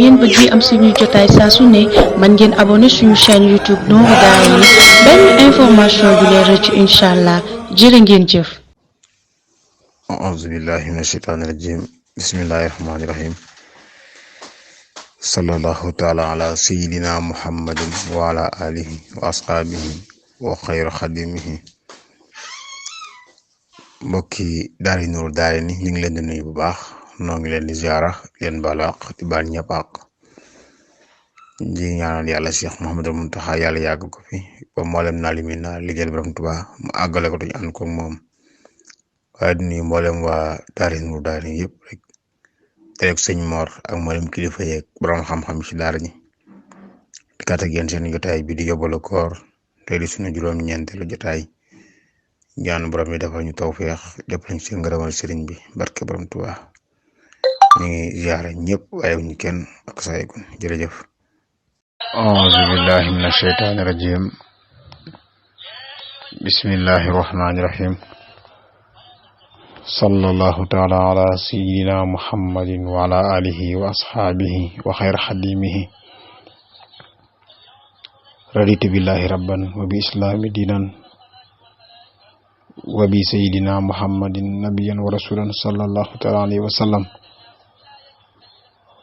ngeen bëgg am suñu jotaay saa su ne man ngeen abonné suñu chaîne YouTube Nourou Darayni benn information du leen rëcc inshallah jërë ngeen jëf. a'uuzu billahi mina shaytaani rajim bismillahi rahmaani rahim sallallahu taala ala sayyidina muhammadin wa ala alihi wa asxaabihi wa xayru xadimihi. mbokki daari Nourou Darayni ñu ngi leen di nuyu bu baax, noo ngi leen di ziara leen balaq di baal ñëpp àq di ñaanal yàlla Cheikh Mouhamadul Muntaxa yàlla yàgg ko fi ba mboolem naa li muy naa liggéeyal borom Tuubaa mu àggale ko dañu ànd ko moom. waaye di nuyu mboolem waa daari Nourou Darayni yëpp rek te rek sëñ Mor ak mboolem kilifa yeeg borom xam-xam ci daara ñi di kat ak yéen seen jotaay bi di yóbbalu koor te di suñu juróom-ñeenteelu jotaay ñaan borom yi defal ñu tawfeex lépp lañ ci ngërëmal sëriñ bi barke borom Tuubaa. ñu ngi ziare ñëpp waaye ñu kenn ak saaygun jërëjëf. auzu billahi min asheytaani rajim bismillahi rahmaani rahim sallallahu taala ala sayyidina muhammadin wa ala alihi wa asxaabihi wa xayra xadimihi. raditu billahi rabban wa bi islaami diinan wa bi sayyidina muhammadin nabiyan wa rasulan sallallahu taala alayhi wa sallam.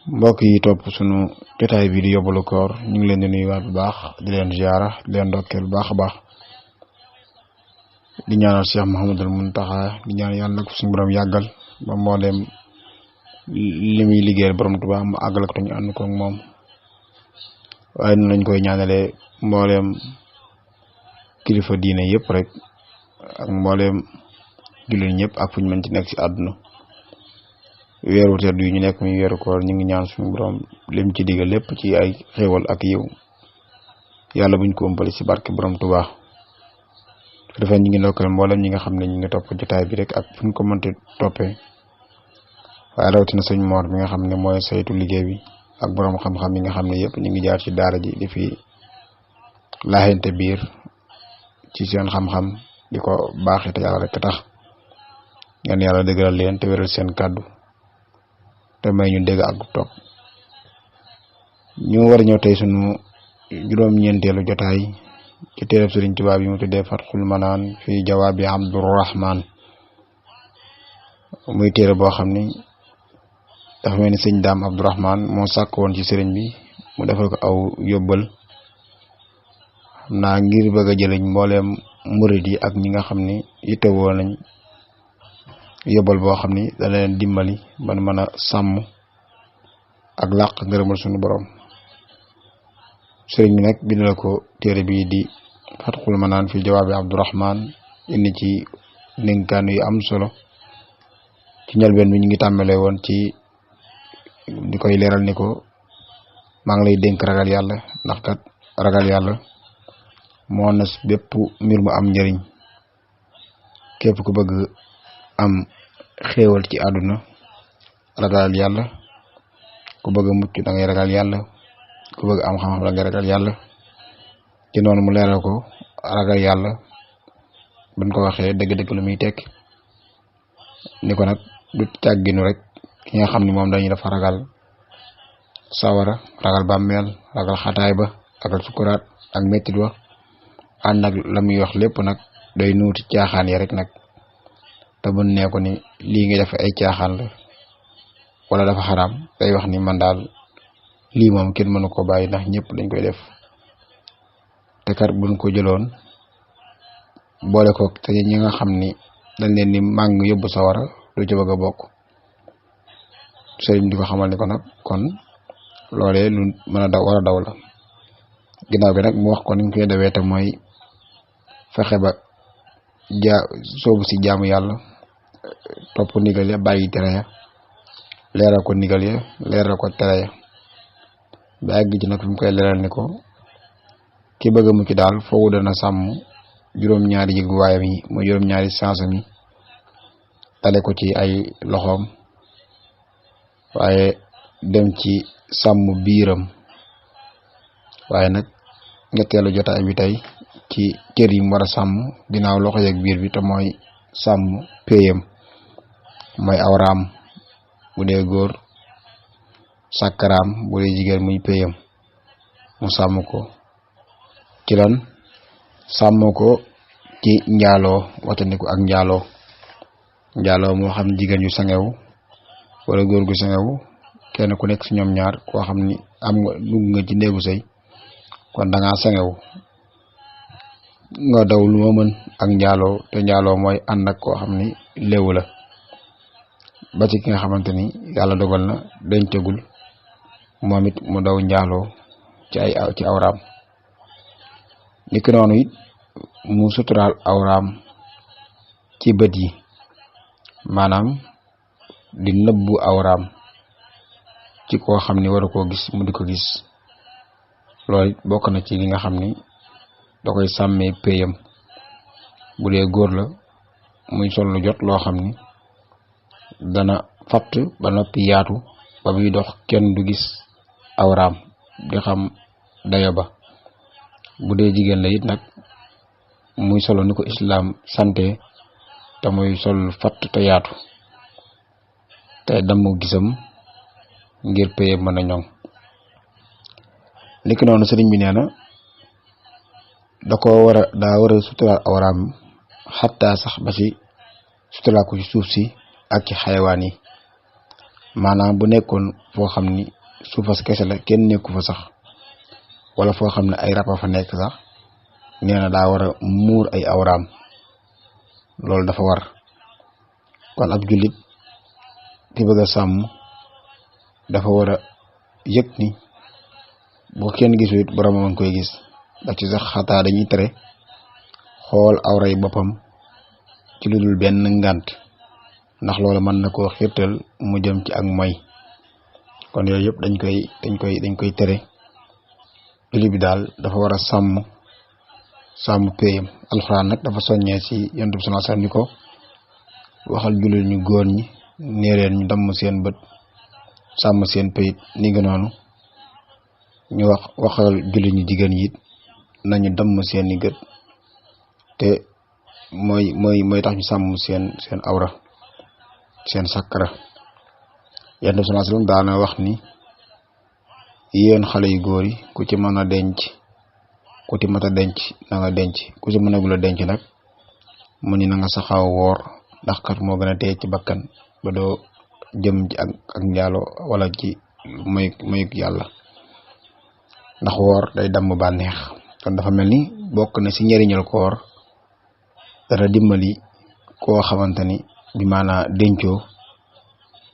mbokk yi topp sunu jotaay bi di yóbbalu koor ñu ngi leen di nuyuwaat bu baax di leen ziara di leen ndokkeel bu baax a baax di ñaanal Cheikh Mouhamadul Muntaxa di ñaan yàlla ko suñu borom yàggal ba mboolem li muy liggéeyal borom Tuubaa mu àggal ko ñu ànd ko ak moom. waaye noonu lañ koy ñaanalee mboolem kilifa diine yëpp rek ak mboolem jullit ñëpp ak fu ñu mën ci nekk ci àdduna. weeru tedd yu ñu nekk muy weeru koor ñu ngi ñaan suñu borom lim ci digal lépp ci ay xéewal ak yiw yàlla buñ ko ëmbali ci barke borom Tuubaa. su defee ñu ngi ndokkale mboolem ñi nga xam ne ñu ngi topp jotaay bi rek ak fu ñu ko mënti toppee waaye rawatina sëñ Mor mi nga xam ne mooy saytu liggéey bi ak borom xam-xam yi nga xam ne yëpp ñu ngi jaar ci daara ji di fi laaxente biir ci seen xam-xam di ko baaxee te yàlla rek tax ngeen yàlla dëgëral leen te wéral seen kàddu te may ñu dégg ak topp. ñu war a ñëw tey sunu juróom-ñeenteelu jotaay ci téereb Sëriñ Tuubaa bi mu tuddee Fatxul Manaan fi jawaabi Abdurrahmaan. muy téere boo xam ni dafa mel ni sëñ Daam Abdurrahmaan moo sàkk woon ci sëriñ bi mu defal ko aw yóbbal xam naa ngir bëgg a jëliñ mbooleem murid yi ak ñi nga xam ni yittewoo nañ yóbbal boo xam ni da leen dimbali ba mën a sàmm ak làq ngërëmal suñu borom. sëriñ bi nag bind la ko téere bii di Fatxul Manaan fi jawaabi Abdurrahmaan indi ci ndénkaan yu am solo. ci njëlbeen bi ñu ngi tàmbale woon ci di koy leeral ni ko maa ngi lay dénk ragal yàlla ndax kat ragal yàlla moo nas bépp mbir mu am njëriñ. képp ku bëgg am xéewal ci àdduna ragal yàlla, ku bëgg a mucc da ngay ragal yàlla, ku bëgg am xam-xam da ngay ragal yàlla. ci noonu mu leeral ko ragal yàlla buñ ko waxee dëgg-dëgg lu muy tekk ni ko nag du càgginu rek ki nga xam ni moom dañuy dafa ragal sawara, ragal bàmmeel, ragal xataay ba, ragal sukuraat ak mettit wa ànd ak la muy wax lépp nag day nuuti caaxaan yi rek nag. te bu nee ko ni lii nga def ay caaxaan la wala dafa xaraam day wax ni man daal lii moom kenn mënu ko bàyyi ndax ñëpp dañ koy def. te kat buñ ko jëloon boole ko te ñi nga xam ni dañ leen ni màng yóbbu sawara du ci bëgg a bokk. sëriñ di ko xamal ni ko nag kon loolee lu mën a daw war a daw la. ginnaaw bi nag mu wax ko ni ñu koy dawee te mooy fexe ba soobu si jaamu yàlla, topp ndigal ya bàyyi tere ya, leeral ko ndigal ya leeral ko tere ya ba àgg ci nag fi mu koy leeral ni ko ki bëgg mu ci daal foofu dana sàmm juróom-ñaari yëguwaayam yi mooy juróom-ñaari sansam yi dale ko ci ay loxoom waaye dem ci sàmm biiram. waaye nag ñetteelu jotaay bi tey ci cër yi mu war a sàmm ginnaaw loxo yeeg biir bi te mooy sàmm péyam mooy awraam bu dee góor sàkkaraam bu dee jigéen muy péyam mu sàmm ko ci lan sàmm ko ci njaaloo watandiku ak njaaloo moo xam jigéen yu sangewu wala góor gu sangewu kenn ku nekk ci ñoom ñaar koo xam ni am nga dugg nga ci néegu sëy kon da ngaa sangewu nga daw lu ma mën ak njaaloo te njaaloo mooy ànd ak koo xam ni léewu la ba ci ki nga xamante ni yàlla dogal na dencagul moom it mu daw njaaloo ci awraam niki noonu it mu suturaal awraam ci bët yi maanaam di nëbbu awraam ci koo xam ni waru koo gis mu di ko gis loolu it bokk na ci li nga xam ni da koy sàmmee péyam bu dee góor la muy sol lu jot loo xam ni dana fatt ba noppi yaatu ba muy dox kenn du gis awraam di xam dayo ba bu dee jigéen la it nag muy solo ni ko islaam sante te muy sol fatt te yaatu te damu gisam ngir péyam mën a ñoŋ li ki noonu sëriñ bi nee na daa war a suturaal awraam xattaa sax ba ci suturaal ko ci suuf si ak ci xayawaan yi maanaam bu nekkoon foo xam ni suufas kese la kenn nekku fa sax wala foo xam ne ay rab a fa nekk sax nee na daa war a muur ay awraam loolu dafa war kon ab jullit ki bëgg a sàmm dafa war a yëg ni bu kenn gisul it boromam a ngi koy gis da ci sax xataa dañuy tere xool awray boppam ci lu dul benn ngànt ndax loolu mën na koo xiirtal mu jëm ci ak moy kon yooyu yëpp dañ koy tere jullit bi daal dafa war a sàmm péyam alxuraan nag dafa soññee ci yonent bi sallallahu alayhi wasallam ni ko waxal jullit ñu góor ñi neereen ñu damm seen bët sàmm seen péyit ni nga noonu ñu waxal jullit ñu jigéen yi nañu damm seeni gët te mooy tax ñu sàmm seen awra seen sakkara yonent bi sallallahu alayhi wasallam daana wax ni yéen xale yu góor yi ku ci mën a denc ku ci mat a denc na nga denc ku ci mënagul a denc nag mu ni na nga saxaw woor ndax kat moo gën a teye ci bakkan ba doo jëm ci ak njaalo wala ci mayuk yàlla ndax woor day damm bànneex kon dafa mel ni bokk na ci njëriñal koor dara dimbali koo xamante ni bi maanaa dencoo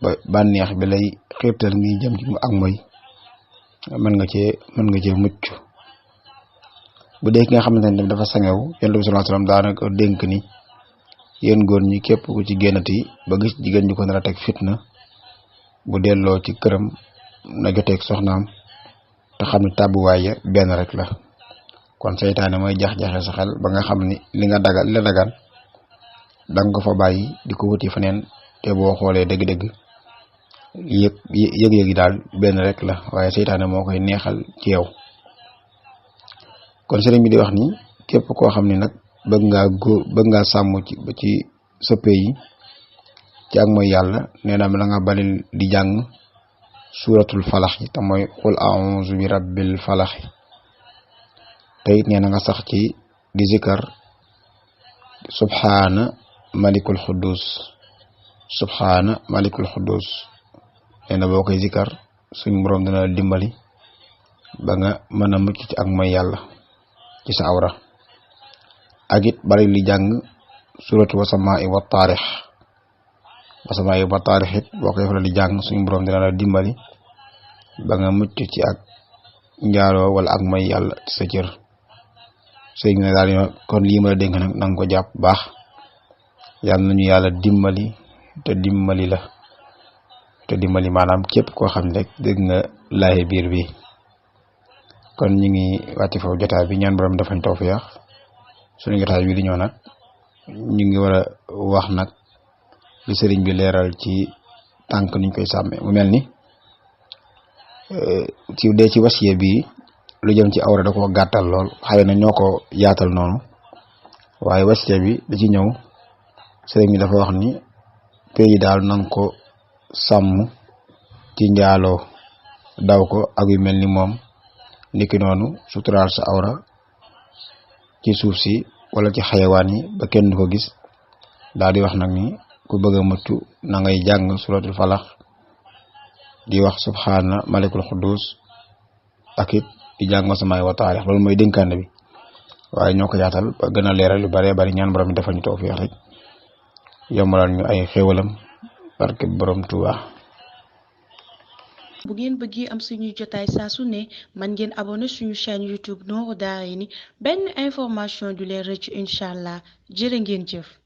ba bànneex bi lay xiirtal ngi jëm ci ak moy mën nga cee mucc bu dee ki nga xamante ni dafa sangew yonent bi sallallahu alayhi wasallam daanaka dénk ni yéen góor ñi képp ku ci génnati ba gis jigéen ñu ko nar a teg fitna bu delloo ci këram na joteeg soxnaam te xam ne tàbbuwaay ya benn rek la kon seytaane mooy jax-jaxe sa xel ba nga xam ni li la dagan danga ko fa bàyyi di ko wuti feneen te boo xoolee dëgg-dëgg yëg-yëg yi daal benn rek la waaye seytaane moo koy neexal ci yow kon sëriñ bi di wax ni képp koo xam ne nag bëgg ngaa sàmm ci sa pay yi ci ak mooy yàlla nee na la nga bari di jàng suuratul falax yi te mooy xul a'uuzu bi rabbil falax yi te it nee na nga sax ci di zikar subhaana malikul xuddus nee na boo koy zikar suñ boroom dina dimbali ba nga mën a mucc ci ak mooy yàlla ci sa awra ak it bari li jàng suratu wasamaa'i wa taarix it boo koy faral di jàng suñu borom dina la dimbali ba nga mucc ci ak njaaloo wala ak mooy yàlla ci sa cër sëñ ne daal kon lii ma la dénk nag nanga ko jàpp baax yàlla nañu yàlla dimbali te dimbali maanaam képp koo xam ne rek dégg nga laaye biir bi kon ñu ngi wàcc foofu jotaay bi ñaan borom dafañ tawfiix suñu jotaay bi di ñëw nag ñu ngi war a wax nag li sëriñ bi leeral ci tànk niñ koy sàmmee mu mel ni ci wasiya bi lu jëm ci awra da ko gàttal lool xëy na ñoo ko yaatal noonu waaye wasiya bi da ci ñëw sëriñ bi dafa wax ni pays daal nanga ko sàmm ci njaaloo daw ko ak yu mel ni moom. Niki noonu suturaal sa awra ci suuf si wala ci xayawaan yi ba kenn du ko gis. daal di wax nag ni ku bëgg a mucc na ngay jàng suratul falax di wax subhaana malikul xuddus ak it di jàng samaay wa taarix loolu mooy dénkaane bi waaye ñoo ko yaatal ba gën a leeral lu bare bari ñaan borom mi defal ñu tawfiix rek yombalal ñu ay xéewalam barke borom Tuuba. bu ngeen bëggee am suñuy jotaay saa su ne man ngeen abonné suñu chaîne YouTube Nourou Darayni benn information du leen rëcc incha allah jërë ngeen jëf.